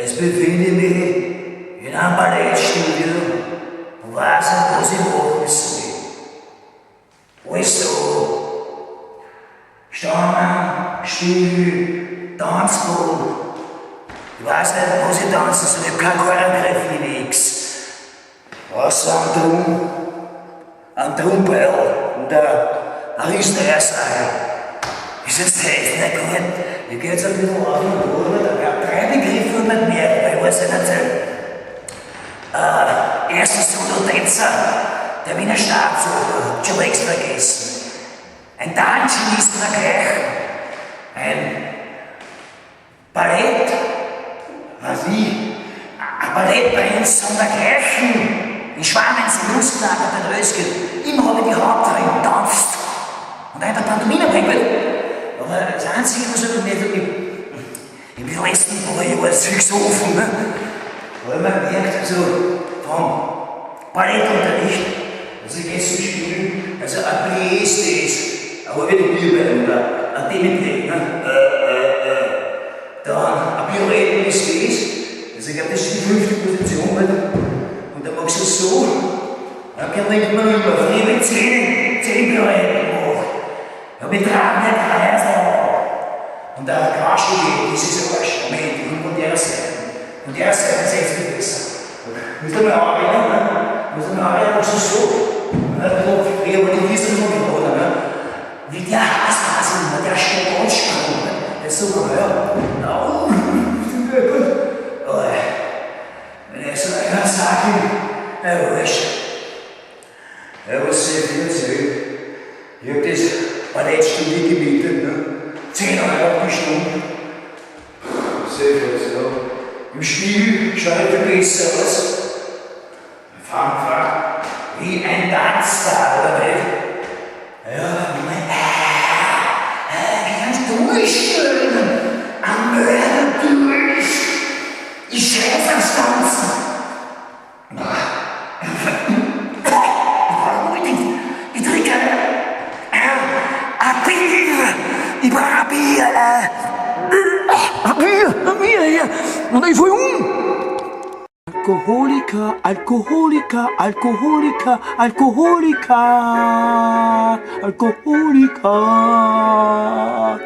Es befinde ich mich in einem Ballettstudio und weiß nicht, was ich machen soll. Alles da. Stangen, Stiefel, Tanzboden. Ich weiß nicht, was ich tanzen soll. Ich hab keine Choreografie, nix. Außer ein Trumpeil und ein Riesenreisseil. Ist jetzt echt nicht gut. Ich geh jetzt ein bisschen auf und durch, da werden drei Begriffe nicht mehr, weil ich weiß nicht erzählen. Erstens Solo-Tänzer, der Wiener Staatsoper, hab schon längst vergessen. Ein Tanzgenie ist dergleichen. Ein Ballett, was ich, ein Ballettprinz und dergleichen. In Schwamensee, Lustenau und den Rösken. Immer habe ich die Hauptrolle getanzt. Und einer Pantomime bringt. Aber das Einzige, was ich nicht, in den letzten paar Jahren offen, ne? Da habe ich mir gemerkt, also vom Ballettunterricht, also ich gehe zum Spielen, also ein Plié ist das, ein halbe Bierbein oder ein Demi-Plié, ne? Dann ein Pirouette ist das, also ich glaube, das ist die fünfte Position, halt. Und dann machst du es so, dann gelingt mir noch immer, früher habe ich 10 Pirouetten gemacht. Ja, mit Tragen nicht Kreisel. Und der Grasche geht, das ist ein Arsch. Moment, ich komme von der Seite. Von der Seite ist es viel besser. Musst du mal anreden, ne? Musst du mal anreden, machst du so. Ne? Früher war die Wiese so geworden, ne? Wie der Hass, ne? Der Spansprung, ne? Der ist so geil. Na, gut. Aber, wenn ich so einer sage, ja, wurscht. Ja, was soll ich erzählen? Ich hab das Ballettstudio gemietet, ne? 10 Euro die Stunde. Sehr viel, ja. Im Spiegel schaue ich viel besser aus. Fang, fang. Wie ein Tanzstar, oder nicht? Ja, mein, wie ein Durchschön. Ein Mörder durch. Ich scheiß aufs Tanzen. Ich trinke ein Bier. Ich brauche ein Bier. Ein Bier, ein Bier hier. Und ich fall um. Alkoholiker, Alkoholiker, Alkoholiker, Alkoholiker, Alkoholiker.